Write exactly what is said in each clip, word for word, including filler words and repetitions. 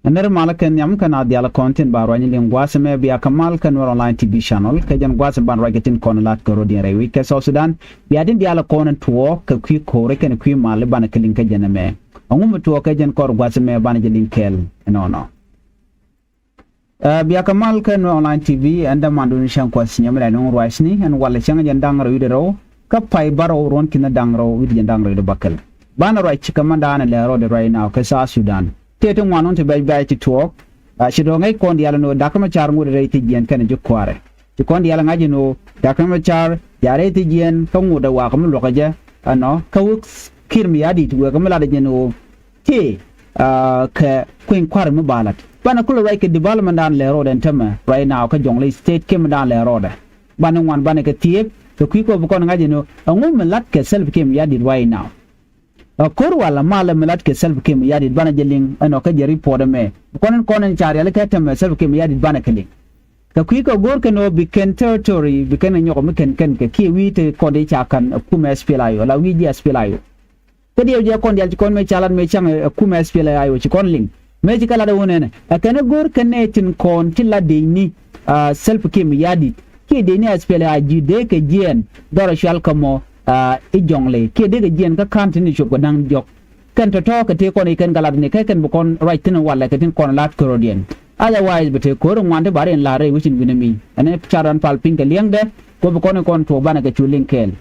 Ɛ nɛr malä kɛ nhiam kɛnɛ a dhial kɔn tin ba ruany liŋ gua̱a̱th ɛmɛ, bia kɛ mal kɛ Nuer Online T V channel, kɛ jɛn gua̱a̱th in ban ruac kɛ tin kɔn la̱t kɛ rɔ̱diɛn rɛy wec kɛ South Sudan. Bia tin diaal kɔn in tuɔɔk kɛ kui̱ ko̱ri kɛnɛ kui̱ mal i̱ banɛ kɛ liŋ kɛ jɛn ɛmɛ. Ɛŋu mi tuɔɔk kɛ jɛn kɔr gua̱a̱th ɛmɛ banɛ jɛ liŋ kɛɛl ɛnɔnɔ. Ɛ, bia kɛ mal kɛ Nuer Online T V, ɛn dämandun cäŋ kuɔth nyɛmɛ la nuŋ ruacni, ɛn walɛ cäŋ jɛn da̱ŋ rɛw wi̱cdɛ rɛw, kä pay bärɔw ruɔ̱n ki̱n da̱ŋ rɛw wi̱cdɛ jɛn da̱ŋ rɛw wi̱cdɛ bäkɛl. Banɛ ruac kɛ mɛn daanɛ lɛ rɔɔdɛ ruac now kɛ South Sudan. Tëë ti ŋuan wun ti bɛc bɛc ti tuɔɔk. A ci dɔ̱ŋ ŋäc kɔn diaal ɛn ɣöö Dak Macar ŋot rɛy ti jiɛɛn kɛnɛ ji̱ kua̱rɛ. Ci kɔn diaal ŋa̱c ɛn ɣöö Dak Macar ca rɛy ti jiɛɛn kä ŋot ɛ wakä mi luɔkä jɛ ɛnɔ kä wek Kiir Mayardit wek mi latdɛ jɛ ɛn ɣöö tëë, ah, kɛ kueny kua̱r mi ba la̱t. Banɛ kulɛ ruac kɛ development dan lɛ road ɛn tämɛ right now kä Jonglei State kiɛ mi dan lɛ road ɛ. Banɛ ŋuan banɛ kɛ thiëëp kɛ kui̱ kɔ bi kɔn ŋa̱c ɛn ɣöö ɛŋu mi la̱t kɛ Salva Kiir Mayardit right now. Ɛ ko̱r walɛ malɛ mi la̱t kɛ Salva Kiir Mayardit banɛ jɛ liŋ ɛnɔ kä jɛ report ɛmɛ. Bi kɔn in kɔn in ca rialikä tämɛ Salva Kiir Mayardit banɛ kɛ liŋ. Kɛ kui̱ kɛ go̱o̱r kɛn ɣöö bi kɛn territory bi kɛn ɛ nyɔk mi kɛn kɛn kɛ kiɛ wi̱i̱ te kɔn i̱ ca ka̱n ɛ kumɛ S P L A I O la wi̱i̱ ji̱ S P L A I O. Kä diɛw jɛ kɔn diaal ci kɔn mëë ca lat mëë cäŋ ɛ kumɛ S P L A I O ci kɔn liŋ. Mëë ci kɛ lat ɛ wun ɛnɛ ɛ kɛn ɛ go̱o̱r kɛn nɛ tin kɔn ti la dec ni, ah, Salva Kiir Mayardit kiɛ dec ni S P L A I O dee kɛ jiɛɛn dhɔrɛ cual kä mɔ, ah, i̱ Jonglei kiɛ dee kɛ jiɛɛn kä ka̱n tin i̱ cop kɛ da̱ŋ diɔ̱k. Kɛn tɔ̱tɔ̱ kɛ tëë kɔn i̱ kɛn kɛ lat ni kɛ kɛn bi kɔn ruac thi̱n walɛ kɛ tin kɔn la̱t kärɔ̱diɛn. Otherwise bi tëë ko̱r i̱ ŋuan ti ba ri in la̱r rɛy wecin wi̱n ɛ mi ɛn i̱ ca rɔ̱dan pal piny kɛ liɛŋdɛ. Kɛ bi kɔn i̱ kɔn tuɔɔk banɛ kɛ cu liŋ kɛɛl.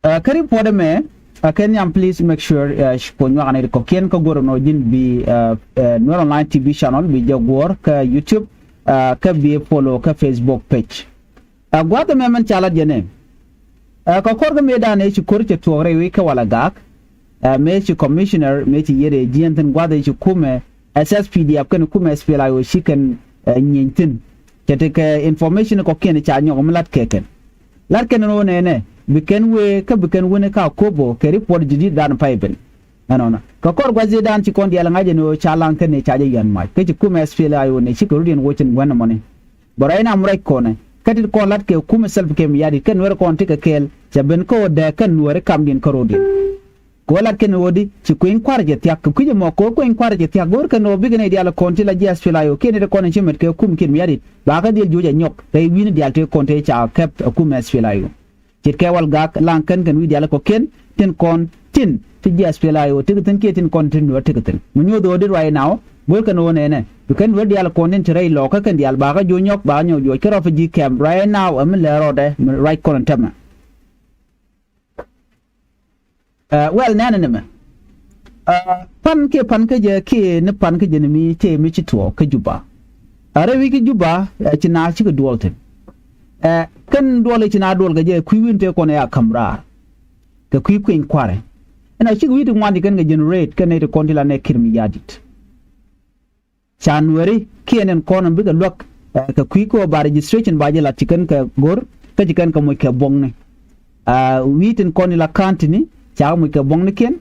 Ɛ, kä report ɛmɛ, ɛ, kɛ nhiam, please make sure, ɛ, ci puɔ̱ny nyuak ni kɔ̱kiɛn kä go̱r ɛnɔ ji̱n bi, ɛ, ɛ, Nuer Online T V channel bi jɛ guɔ̱ɔ̱r kä YouTube, ɛ, kä bi follow kä Facebook page. Ɛ, gua̱th ɛmɛ mɛn ca lat jɛ nɛ. Ɛ, kɛ kɔr kä mëë dan ëë ci ko̱r cɛ tuɔɔk rɛy wec kä Walagak. Ɛ, mëë ci commissioner mëë ci yiëër ɛ jiɛn thi̱n gua̱th ëë ci kumɛ S S P D F kɛn kumɛ S P L A I O ci kɛn, ɛ, nyieny thi̱n. Cɛ tekɛ information kɔ̱kiɛn ca nyɔk mi lat kɛ kɛn. Lat kɛn ni ɣöö nɛnɛ bi kɛn wee kä bi kɛn wee ni ka Akobo kɛ report jidid dan pay ben. Ɛnɔnɔ kɛ kɔr gua̱th ëë dan ci kɔn diaal ŋa̱c ɛn ɣöö ca laŋ kɛn ni ca jɛ yɔ̱a̱n mac kä ci kumɛ S P L A I O ni ci kɛ rut yɛn wocin gua̱n ɛmɔni. Bɛ ruac nam ruac kɔnɛ kä tit kɔn la̱t kɛ kumɛ Salva Kiir Mayardit kɛn Nuɛr kɔn ti kɛ kɛɛl cɛ ben kä ɣöö dääk kɛn Nuɛri kamdiɛn kä ro̱diɛn. Kɛ ɣöö lat kɛn ɣöödi ci kueny kua̱r cɛ thia̱k kɛ kui̱c ɛmɔ kɛ ɣöö kueny kua̱r cɛ thia̱k go̱o̱r kɛn ɣöö bikɛ nɛy diaal kɔn ti la ji̱ S P L A I O kiɛ nɛy ti kɔn in ci met kɛ kum Kiir Mayardit ba kä dhil juɔc ɛ nyɔk rɛy wi̱ni diaal tëë kɔn tëë ca kɛp ɛ kum S P L A I O. Ce̱tkɛ Walgak laŋ kɛn kɛn wi̱i̱ diaal kɔ̱kiɛn tin kɔn tin ti ji̱ S P L A I O tekɛ thi̱n kiɛ tin kɔn tin Nuɛr tekɛ thi̱n. Mi nyoth ɣöödi ruac naw go̱o̱r kɛn ɣöö nɛnɛ bi kɛn Nuɛr diaal kɔn tin te rɛy lɔɔkä kɛn diaal ba kä juɔc nyɔk ba kä nyɔk juɔc kä refugee camp ruac naw ɛ mi lɛ rɔɔdɛ mi ruac kɔn in tämɛ. Ɛ, well, nɛnɛ ni mɛ. Ɛ, pan kiɛ pan kä jɛ kiɛ ni pan kä jɛ ni mi tëë mi ci tuɔɔk kä Juba. Ɛ, rɛy wi̱c kä Juba, ɛ, ci na cikɛ duɔl thi̱n. Ɛ, kɛn duɔl i̱ ci na duɔl kɛ jɛ kui̱ wi̱n tëë kɔn ɛ a ka̱m raar. Kɛ kui̱ kueny kua̱rɛ. Ɛn a cikɛ wi̱i̱ ti ŋuan ti kɛn kɛ generate kɛn nɛy ti kɔn ti la nɛ Kiir Mayardit. Ca Nuɛri kiɛ nɛn kɔn bikɛ luäk, ɛ, kɛ kui̱ kä ba registration ba jɛ lat ci kɛn kɛ go̱r kä ci kɛn kɛ moc kɛ buɔ̱ŋni. Ɛ, wi̱i̱ tin kɔn ila ka̱n tini ca kɛ moc kɛ buɔ̱ŋnikiɛn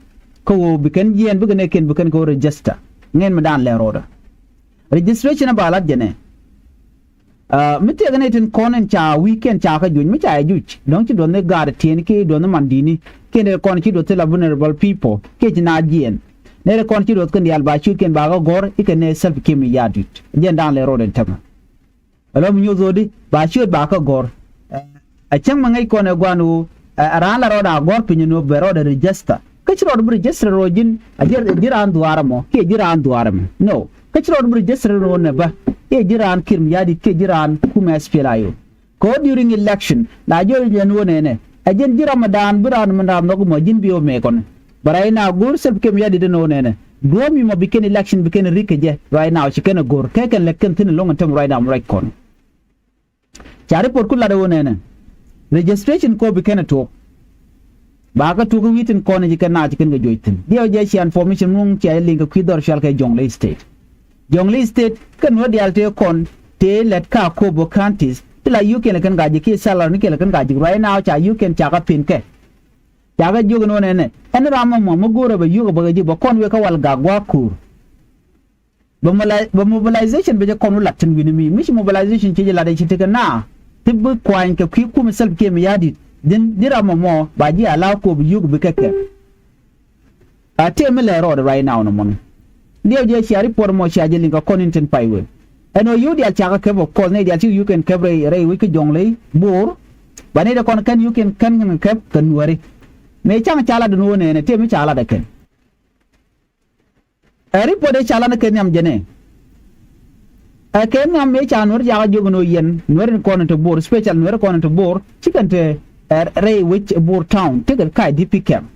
kä ɣöö bi kɛn jiɛɛn bikɛ nɛɛkiɛn bi kɛn kɛ ɣöö register. Ŋɛn mi daan lɛ ro̱dä. Registration ɛ ba lat jɛ nɛ. Ɛ, mi tiɛɛk ni tin kɔn in ca wi̱i̱kiɛn ca kä juc mi ca yɛ juc dɔ̱ŋ ci duɔth ni gaat tiɛɛni kiɛ duɔth ni man di̱i̱ni kiɛ nɛy kɔn ci duɔth ti la vulnerable people kiɛ ci na jiɛɛn. Nɛy kɔn ci duɔth kɛn diaal ba ciötkiɛn ba kä gɔ̱r i̱ kɛ nɛy Salva Kiir Mayardit. Jɛn da̱a̱n lɛ rɔɔdɛ tämɛ. Ɛ lɔ mi nyoth ɣöödi ba ciöt ba kä gɔ̱r. Ɛ, ɛ cäŋ mi ŋäc kɔn ɛ gua̱n ɣöö, ɛ, ɛ raan la rɔɔdɛ a gɔ̱r piny ni ɣöö bɛ rɔɔdɛ register. Kä ci rɔɔd bi register rɔ ji̱n a ji̱, ji̱ raan dhuaar ɛmɔ kiɛ ji̱ raan dhuaar ɛmɔ. No. Kä ci rɔɔd bi register rɔ nɛ bä kiɛ ji̱ raan Kiir Mayardit kiɛ ji̱ raan kumɛ S P L A I O. Kɛ ɣöö during election la jɔɔc jɛn ɣöö nɛnɛ ɛ jɛn ji̱ ramɛ daan bi raan mi raan nhɔk mɔ ji̱n bi ɣöö mëë kɔn. Bɛ right now go̱o̱r Salva Kiir Mayardit ɛn ɣöö nɛnɛ duɔ̱ɔ̱p mi mɔ bi kɛn election bi kɛn rik kɛ jɛ right now ci kɛn ɛ go̱o̱r kɛ kɛn lɛ kɛn thi̱n ɛlɔ̱ŋ ɛn tɛm right now mi ruac kɔn. Ca report ku lat ɣöö nɛnɛ registration kɔ bi kɛn ɛ tuɔɔk. Ba kä tuɔɔk wi̱i̱ tin kɔn ci kɛn na ci kɛn kɛ juɔc thi̱n diɛw jɛ cia information muŋ cia jɛ liŋ kɛ kui̱ dhɔr cual kɛ Jonglei State. Jonglei State kɛn wä diaal tëë kɔn tëë lɛt ka Akobo counties ti la yio̱o̱kiɛn lɛ kɛn ka ji̱ kiɛ salary ni kiɛn lɛ kɛn ka ji̱ right now ca yio̱o̱kiɛn ca kä pin kɛ. Ca kä jiök ɛn wä nɛnɛ ɛn ram mɔmɔ mi go̱o̱rä bɛ yio̱o̱k bɛ kɛ ji̱ bɛ kɔn wek kä Walgak gua̱a̱k ko̱o̱r. Bɛ mobilize, bɛ mobilization bɛ jɛ kɔn wä lat tin wi̱ni mi mi ci mobilization ci jɛ lat ɛ ci tekɛ na ti bi kuany kɛ kui̱ kum Salva Kiir Mayardit. Din di ram mɔmɔ ba ji̱ ala kop yuk bi kɛ kɛ. A tëë mi lɛ rɔɔdɛ right now ni mɔni. Diɛw jɛ cia report mɔ cia jɛ liŋ kɛ kɔn in tin pay wee. Ɛn ɣöö yio̱w diaal cakɛ kɛp, of course, nɛy diaal cikɛ yio̱w kɛn kɛp rɛy, rɛy wec kä Jɔŋley Bor. Ba nɛy dee kɔn kɛn yio̱w kɛn kɛn kɛn kɛp kɛ Nuääri. Mëë ca̱ŋ ca lat ɛn ɣöö nɛɛnɛ tëë mi ca lat ɛ kɛn. Ɛ report ëë ca lat ni kɛ nhiam jɛnɛ. Ɛ kɛ nhiam mëë ca Nuäär cakɛ jiök ɛn ɣöö yɛn Nuäär in kɔn in te Bor, special Nuäär kɔn in te Bor, cikɛn te, ɛ, rɛy wec Bor town, tekɛ ka I D P camp.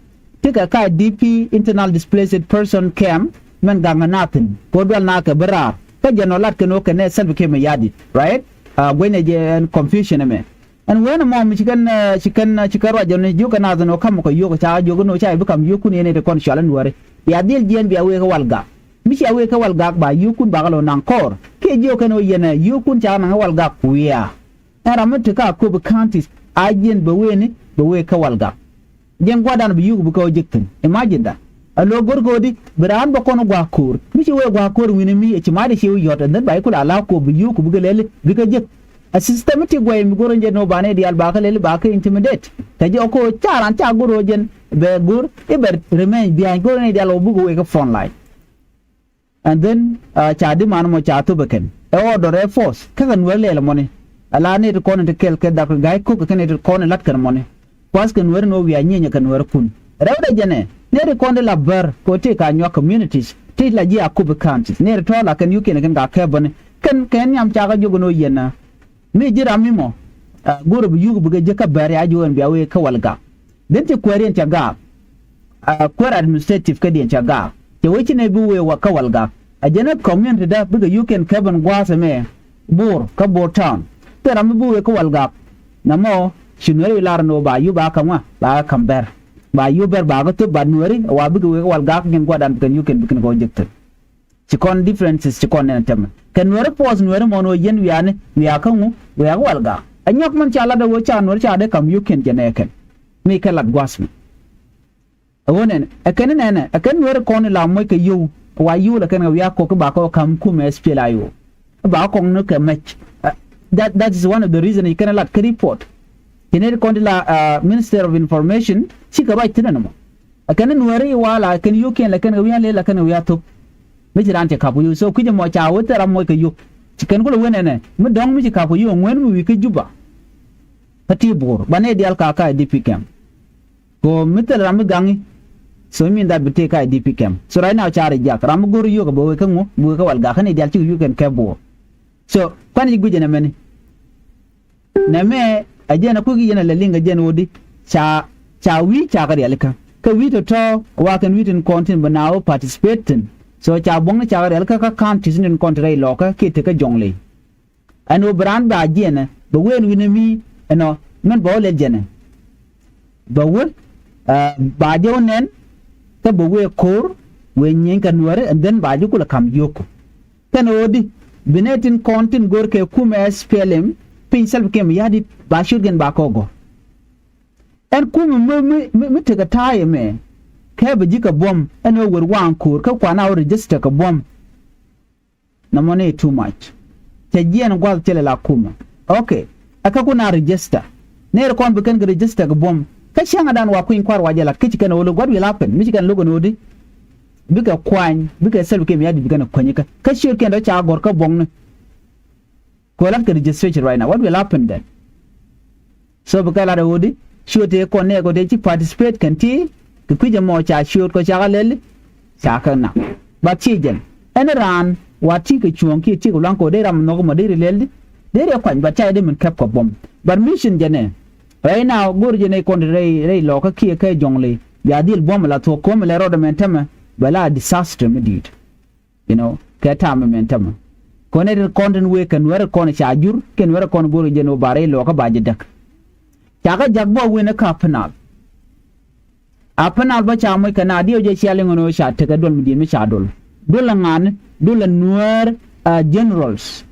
Tekɛ ka I D P, internal displaced person camp, mɛn gaŋ ɛ nathin kɛ ɣöö dual naakɛ bi raar. Kä jɛn ɔ lat kɛn ɣöö kɛn ɛ Salva Kiir Mayardit, right? A guɛcnɛ jɛ ɛn confusion ɛmɛ. Ɛn wen ɛmɔ mi ci kɛn, ɛ, ci kɛn, ɛ, ci kɛn ruac jɛ ni jiök kɛ nath ɛn ɣöö ka̱m kɛ yio̱w ca jiök ɛn ɣöö ca i̱ bi ka̱m yio̱wkun yɛn ɛ ti kɔn cɔal ɛ Nuääri. Bia dhil jiɛn bia wëë kä Walgak. Mi cia wëë kä Walgak ba yio̱wkun bakɛ lɔ naŋ kɔr. Kiɛ jiök kɛn ɣöö yɛn ɛ yio̱wkun ca naŋ ɛ Walgak wiaa. Ɛn ram mi te kä Akobo counties a jiɛn bɛ wëë ni bɛ wëë kä Walgak. Jɛn gua̱dan bi yuk bi kɛ wä jek thi̱n. Imagine that. A lo̱ go̱r go̱o̱di bi raan bä kɔn gua̱a̱k ko̱o̱r. Mi ci wee gua̱a̱k ko̱o̱r wi̱ni mi ɛ ci ma̱a̱t ɛ ci wee yɔ̱t, and then ba i̱ kul a la ko̱o̱p bi yuk bi kɛ lɛli bi kɛ jek. A system mi ti guay mi go̱r in jɛ ni wä banɛ diaal ba kɛ lɛli ba kɛ intimidate. Kɛ jɛ ɔ ko̱o̱r ca raan ca go̱r ɔ jɛn bɛ go̱r i̱ bɛ remain behind go̱r in diaal ɔ buk wee kɛ front line. And then, uh, ca di man mɔ ca thop ɛ kɛn ɛ order ɛ force kä kɛ Nuäär lɛl mɔni. Ala nɛy ti kɔn in ti kɛl kɛ dhak kɛ ga̱y ko̱k kɛ nɛy ti kɔn in lat kɛn mɔni. Kuath kɛ Nuäär in ɣöö wiaa nyieenyɛ kɛ Nuäär kun. Rɛwdɛ jɛnɛ nɛy ti kɔn ti la bär kɛ ɣöö tëë ka nyuak communities ti la ji̱ Akobo counties. Nɛy ti tɔ̱ la kɛn yio̱wkiɛn kɛn ka kɛp bäni. Kɛn kɛn nhiam cakɛ jiök ɛn ɣöö yɛn a mi ji̱ ram mi mɔ, a, go̱rɛ bi yuk bi kɛ jiäk kä bɛr ya ji̱ ɣän bia wee kä Walgak. Dhin ti kuääriɛn cɛ gaak, a, kuäär administrative kädiɛn cɛ gaak. Cɛ wee ci nɛy bi wee wa kä Walgak. A jɛn ɛ community dä bikɛ yuk kɛn kɛp ɛn gua̱a̱th ɛmɛ Bor kä Bor town. Thil ram mi bi wee kä Walgak. Nɛmɔ ci Nuääri lar ɛn ɣöö ba yuk ba ka̱m ŋa ba ka̱m bɛr. Ba yuk bɛr ba kä thop ba Nuääri wa bikɛ wee kä Walgak kɛn gua̱dan bi kɛn yuk kɛn bi kɛn kɛ wä jek thi̱n. Ci kɔn differences ci kɔn nɛn tɛmɛ. Kɛ Nuääri force Nuääri mɔn ɣöö yɛn wiaa ni wiaa kä ŋu wiaa kä Walgak. A nyɔk mɛn ca lat ɛ ɣöö ca Nuääri ca dee ka̱m yio̱wkiɛn jɛ nɛ kɛn. Mi kɛ lat gua̱a̱th mi. Ɛ ɣöö nɛn ɛ kɛn nɛnɛ ɛ kɛn Nuääri kɔn in la moc kɛ yio̱w. Wa yio̱w lɛ kɛn kɛ wiaa kɔk ki ba kɛ wä ka̱m kumɛ S P L I O. Ba kɔk ni kɛ mɛc. Ɛ, that, that is one of the reason ci kɛn lat kä report. Ci nɛy ti kɔn ti la, uh, Minister of Information cikɛ ruac thi̱n ɛn mɔ. Ɛ kɛn Nuääri wa la kɛn yio̱wkiɛn la kɛn kɛ wiaa lëë la kɛn kɛ wiaa thop. Mi ci raan cɛ ka̱p kɛ yio̱w. So kui̱c ɛmɔ ca wee thil ram moc kɛ yio̱w. Ci kɛn kulɛ wen ɛnɛ mi dɔ̱ŋ mi ci ka̱p kɛ yio̱w ŋuɛn mi wi̱i̱ kä Juba. Kä ti Bor ba nɛy diaal ka ka I D P camp. Kɛ ɣöö mi thil ram mi gaŋi. So mi that bi tëë ka I D P camp. So right now ca reject ram mi go̱r yio̱wkɛ bɛ wee kä ŋu bi wee kä Walgak kä nɛy diaal cikɛ yio̱wkiɛn kɛp Bor. So kuan ci guic ɛn ɛmɛni. Nɛmɛ ɛ jɛn ɛ kui̱ ki yɛn ɛ lɛ liŋ ɛ jɛn ɣöödi ca, ca wi̱i̱ ca kɛ rialikä. Kä wi̱i̱ tɔ̱tɔ̱ wa kɛn wi̱i̱ tin kɔn tin bɛ na wä participate thi̱n. So ca buɔ̱ŋni ca kɛ rialikä kä counties tin kɔn ti rɛy lɔkä kiɛ tekä Jɔŋley. Ɛn ɣöö bi raan ba jiɛnɛ bɛ ween wi̱ni mi ɛnɔ min bɛ wä lɛl jɛnɛ. Bɛ wä, ɛ, ba jɛ wä nɛn kä bɛ wee ko̱o̱r wee nyieny kɛ Nuääri and then ba ji̱ kulɛ ka̱m yio̱wku. Kɛn ɣöödi bi nɛy tin kɔn tin go̱r kɛ kumɛ S P L M piny Salva Kiir Mayardit ba ciötkiɛn ba kɛ gɔ̱r. Ɛn kumɛ mi, mi, mi, mi tekɛ ta̱a̱ ɛmɛ kɛ bi ji̱ kɛ buɔ̱m ɛn ɣöö wër waŋ ko̱o̱r kä kuan a wä register kɛ buɔ̱m. Nɔmɔ ni too much. Cɛ jiɛɛn gua̱th cɛ lɛ la kumɛ. Okay. Ɛ kä kun a register. Nɛɛr kɔn bi kɛn kɛ register kɛ buɔ̱m. Kä cäŋɛ dan wa kui̱ny kua̱r wa jɛ lat kä ci kɛn ɛ wä lo̱k what will happen? Mi ci kɛn lo̱k ɛn ɣöödi. Bikɛ kuany, bikɛ Salva Kiir Mayardit bi kɛn ɛ kuany kä. Kä ciötkiɛn dɔ̱ ca gɔ̱r kä buɔ̱ŋni. Kɛ lat kɛ registration right now. What will happen then? So bi kɛ lat ɛ ɣöödi ciöt tëë kɔn nɛɛk ɣöö tëë ci participate kɛn ti kɛ kui̱c ɛmɔ ca ciöt kɔ cakɛ lɛli. Ca kɛ nak. But ci jɛn ɛn raan wa ti kɛ cuɔ̱ɔ̱ŋ kiɛ ti kɛ luaŋ kɛ ɣöö dee ram nhɔk ɛmɔ dee ri lɛli. Dee ri kuany but ca jɛ dee min kɛp kɛ buɔ̱m. But mission jɛn ɛ right now go̱r jɛn ɛ kɔn rɛy rɛy lɔkä kiɛ kɛ Jɔŋley. Bia dhil buɔ̱m la thuɔ̱k ko̱m lɛ rɔɔdɛ mɛn tämɛ bɛ la disaster mi di̱i̱t. You know, kɛ ta̱a̱ mɛ mɛn tämɛ. Kɔn ɛ kɔn tin wee kɛ Nuäär kɔn ca jur kɛ Nuäär kɔn go̱r jɛn wä ba rɛy lɔkä ba jɛ däk. Ca kɛ jak bä wen kä Upper Nile. Upper Nile bä ca moc kɛ na diɛw jɛ cia liŋ ɛn ɣöö ca tekɛ duɔl mi di̱i̱t mi ca dol. Dol ɛ ŋa̱n, dol ɛ Nuäär, uh, generals.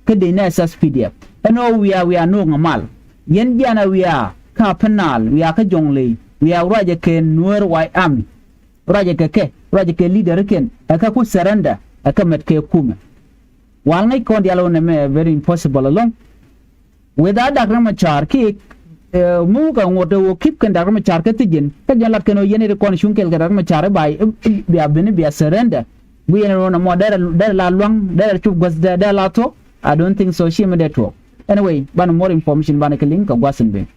Kä dec ni S S P D F. Ɛn ɣöö wiaa wiaa no̱o̱ŋ ɛ mal. Yɛn jianɛ wiaa kä Upper Nile, wiaa kä Jɔŋley, wiaa ruacɛ kɛ Nuäär White Army. Ruacɛ kɛ kɛ, ruacɛ kɛ leader kiɛn, ɛ kä ku surrender, ɛ kä mɛt kɛ kumɛ. Wal ŋäc kɔn diaal wä nɛmɛ very impossible alone. Without Doctor Machar kiɛ Ɛ, muk kɛ ŋot ɛ wä kip kɛn Dr. Machar kä thi̱ji̱n. Kä jɛn lat kɛn ɣöö yɛn ɛ ti kɔn cuŋ kɛl kɛ Dr. Machar ɛ ba, ɛ, ɛ, bia ben bia surrender. Guic yɛn ɛ ɣöö nɔmɔ derɛ, derɛ la lua̱ŋ, derɛ cop gua̱th, derɛ la thuɔ̱k. I don't think so, ci mi dee tuɔɔk. Anyway, banɛ more information banɛ kɛ liŋ kɛ gua̱th in ben.